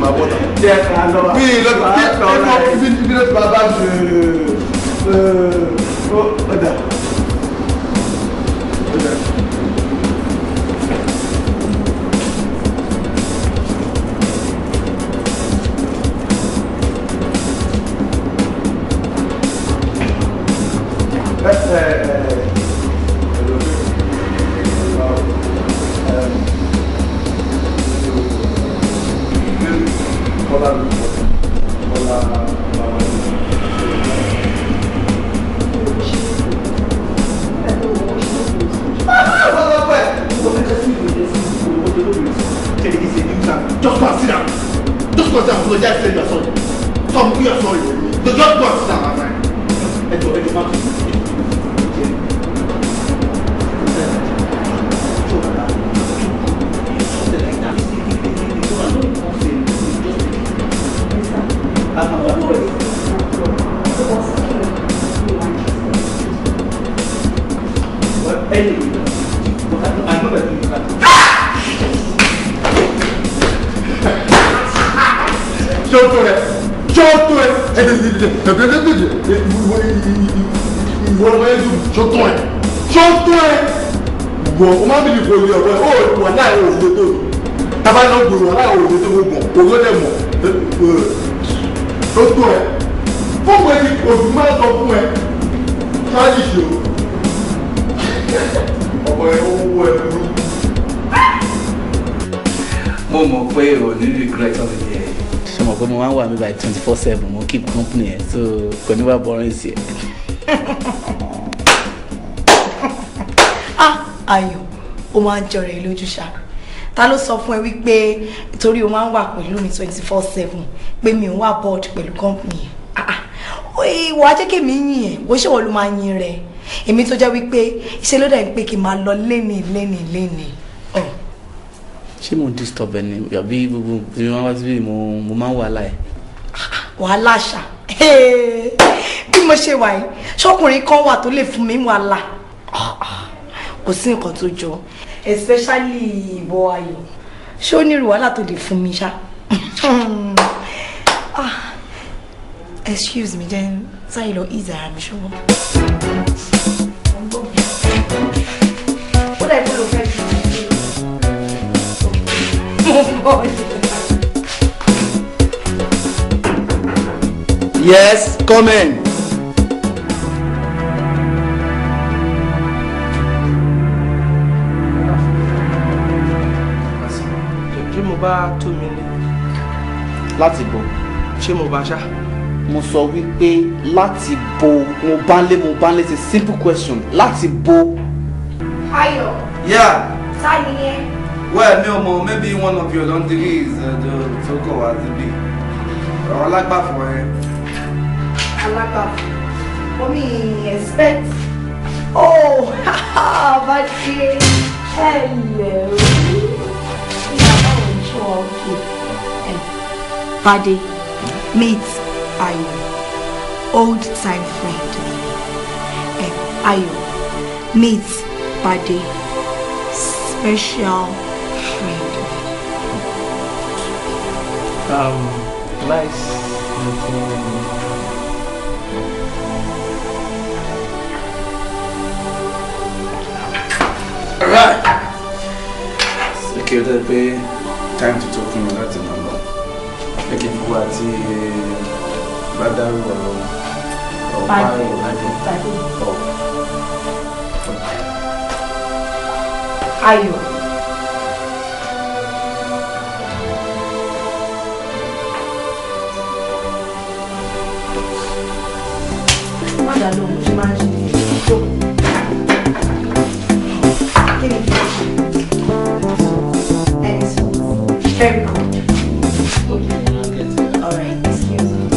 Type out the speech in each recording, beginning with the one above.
máa bọ́ta. Jẹ́ ká lọ. Mi lọ kí ẹ ibi ló ti máa bá mi. Ọ̀dà. Ọ̀dà. Just go and sit down. Just go and sit down. Apologize, say you are sorry. Some you are sorry. Just go and sit down, my friend. Ejo, ma. Ìwọ o máa ń bìlì kò lè ọ̀rọ̀ ẹ̀ ó wà láì ò lè tó tábà náà gbòòrò wà láì ò lè tó gbogbo òwò dẹ̀ mọ̀ tó tó ẹ̀ fóònù ẹ̀ ti òbí máa sọ fún ẹ ṣáàjì ṣe o ọ̀pọ̀ ẹ̀ ó wọ ẹ̀ burú. Mo mọ̀ pé o ní regret on the day. Ṣé mo pé mo máa ń wà mí by 24/7 mo keep company ẹ̀ so kò ní wá boring sí ẹ. Ah, Ayọ̀, o máa ń jọrọ ẹ lójú ṣá. Ta ló sọ fún ẹ wípé torí o máa ń wà pẹ̀lú mi 24/7 pé mi ò wà bored pẹ̀lú company. Ìwọ á jẹ́ kí èmi yìn ẹ́, bó ṣe wọ́n ló máa yìn rẹ̀. Èmi tó jẹ́ wípé iṣẹ́ ló dà ń pé kí n máa lọ léni léni léni. Ṣé mo disturb ẹ ni àbí gbogbo bí wọ́n wá síbí mo máa ń wàhálà ẹ̀? Wàhálà ṣá. Bí mo ṣe wà yìí, ṣọkùnrin kan wà tó lè fún mi wàhálà. Kò sí nǹkan tó jọ, especially ìwọ Ayọ̀. Ṣé ó ní irú wàhálà tó lè fún mi ṣá? Excuse me, then sáré lọ ease ara mi ṣùgbọ́n. Ó dà ikú ló fẹ́ jù. Yes, come in. Ṣé mo bá tó mi lé? Láti bo. Ṣé mo bá ṣá? Mo sọ wípé láti bo, mo bá ń lé, it's a simple question. Láti bo. Ayọ̀. Yeah. Ta ni ẹ? Well, mi ò mọ̀, maybe one of your laundries tó kọ̀ wá síbí. Ọ̀rọ̀ alágbàfọ̀ ẹ. Alágbàfọ̀. Mo mi expect. Oh, Bade. Hello. Ìyàwó ìṣọ́ okay. Bade, meet Ayọ̀, old time friend. Ayọ̀, meet Bade, special friend. Nice meeting you. Alright. Okay, ó dẹ́ pé time to talk fún mi láti máa lọ. Ẹ kí n fún wa tí bá dárú ọ̀rọ̀ ọ̀pá ìwádìí. Ayọ̀. Má dà lóhùn, ṣe máa ń ṣe tó. Kí ni? And it's very cold. All right, excuse me.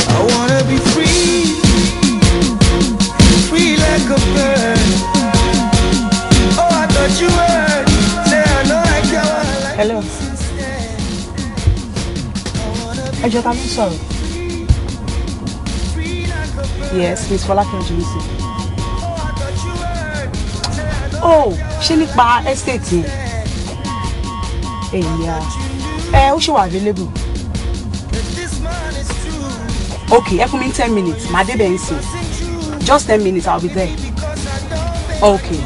I wanna be free, free like a bird. Oh, I thought you were. Hello. Ẹ jọ̀ọ́, ta ló ń sọ̀rọ̀? Yes, Miss Fọlákẹ́ Ojúlùsì. Oh, ṣé nípa estate yẹn? Èyà, ẹ ó ṣì wà available. Okay, ẹ fún mi ní 10 minutes, màá débẹ̀ ń sìn. Just 10 minutes, I'll be there. Okay.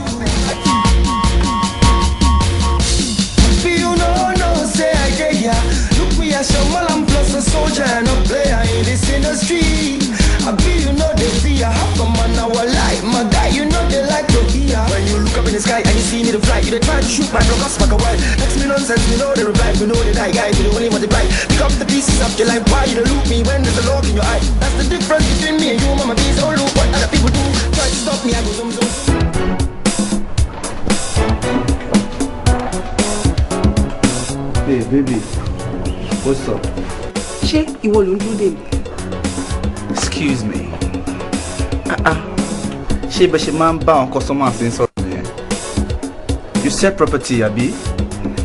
You know, no, say I get ya. Look me as your man, plus a soldier and a player in this industry. I be you know they see ya half a man our life. My guy, you know they like to hear. When you look up in the sky and you see me the fly, you they try to shoot my block us back a while. Text me nonsense, me know they reply, me know they die, guy, you the only one to buy. Pick up the pieces of your life, why you don't look me when there's a log in your eye? That's the difference between me and you, mama. Please don't look what other people do. Try to stop me, I go zoom zoom. Hey baby, what's up? Ṣé ìwọ ló ń dúró dè mí? Excuse me. Ah ah. Ṣé bẹ́ẹ̀ ṣe máa ń bá àwọn customers ń sọ̀rọ̀ nìyẹn? You sell property, abi?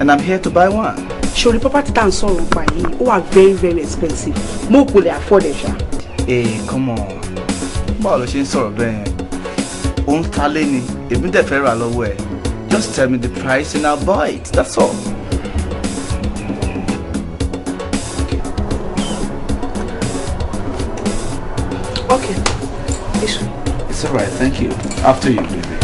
And I'm here to buy one. Ṣòrí property tá à ń sọ̀rọ̀ nípa yìí, ó wà very very expensive. Mo kò lè afford ẹ̀ ṣá. Hey, come on. Báwo ló ṣe ń sọ̀rọ̀ bẹ́ẹ̀ yẹn? Ó ń ta lé ni, èmi dẹ̀ fẹ́ rà lọ́wọ́ ẹ̀. Just tell me the price and I'll buy it, that's all. Okay. Iṣu. It's alright, thank you. After you, baby.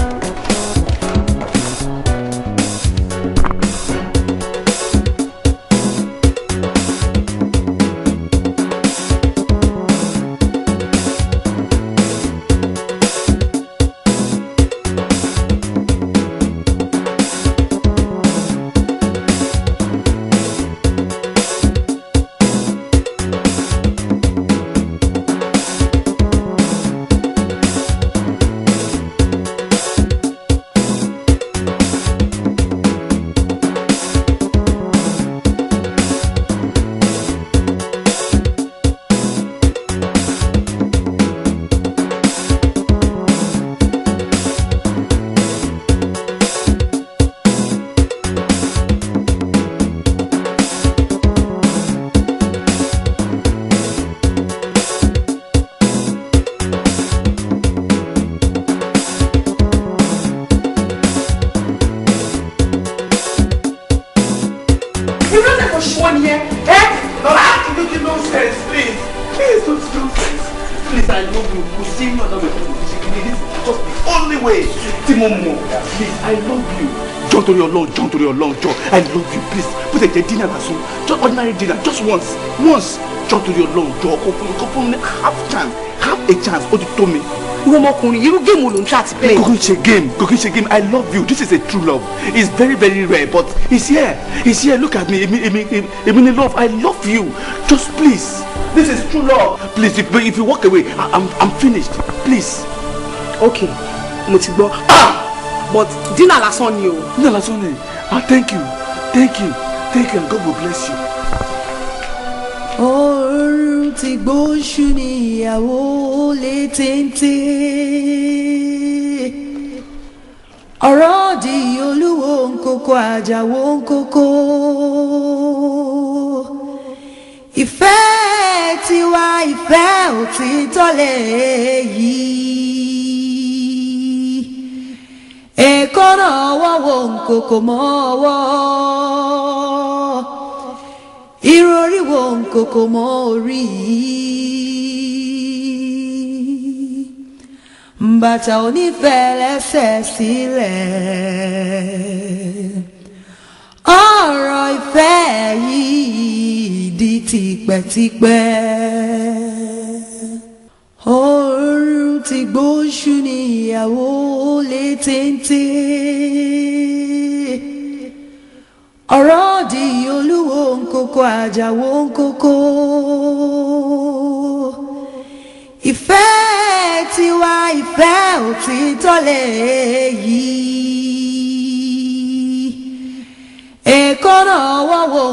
Irú ọ̀sẹ̀ kò ṣùwọ́ nìyẹn. Ẹ́ Don't do nonsense, please. Please don't do nonsense. Please, I love you. Kò sí inú ọ̀dọ́ mi fún mi. This is just the only way tí mo mọ̀. Please, I love you. Jọ̀ọ́ torí Ọlọ́run, jọ̀ọ́ torí Ọlọ́run, jọ̀ọ́. I love you, please. Bó ṣe jẹ́ dinner lásán. Just ordinary dinner, just once. Once. Jọ̀ọ́ torí Ọlọ́run, jọ̀ọ́ kó fún mi, kó fún mi half chance, half a chance, ó ti tó mi. Ìwọ ọmọkùnrin, irú game wo ló ń try àti play? Kò kí n ṣe game, kò kí n ṣe game. I love you. This is a true love. It's very very rare, but it's here. It's here. Look at me. Èmi èmi èmi ni love. I love you. Just please. This is true love. Please, if you walk away, I'm finished. Please. Okay, mo ti gbọ́. Ah! But dinner lásán ni o. Dinner lásán ni. Ah, thank you. Thank you. Thank you and God will bless you. Oorun ti gbóṣù níyàwó lé téńté. Ọ̀rọ̀ di olúwo nkókó àjàwó nkókó. Ìfẹ́ tiwa ìfẹ́ òtítọ́ lè yí. Èkóná ọwọ́ wo nkókó mọ́ ọwọ́. Ìrọ̀rí wo nkókó mọ́ orí. Bàtà onífẹ́ lẹ́sẹ̀ sílẹ̀. Ọ̀rọ̀ ìfẹ́ yìí di tipẹ́tipẹ́. Oorun ti gbóṣù níyàwó lé téńté. Ọ̀rọ̀ di olúwo nkókó àjàwó nkókó. Ìfẹ́ tiwa ìfẹ́ òtítọ́ lè yí. Èkóná ọwọ́ wo.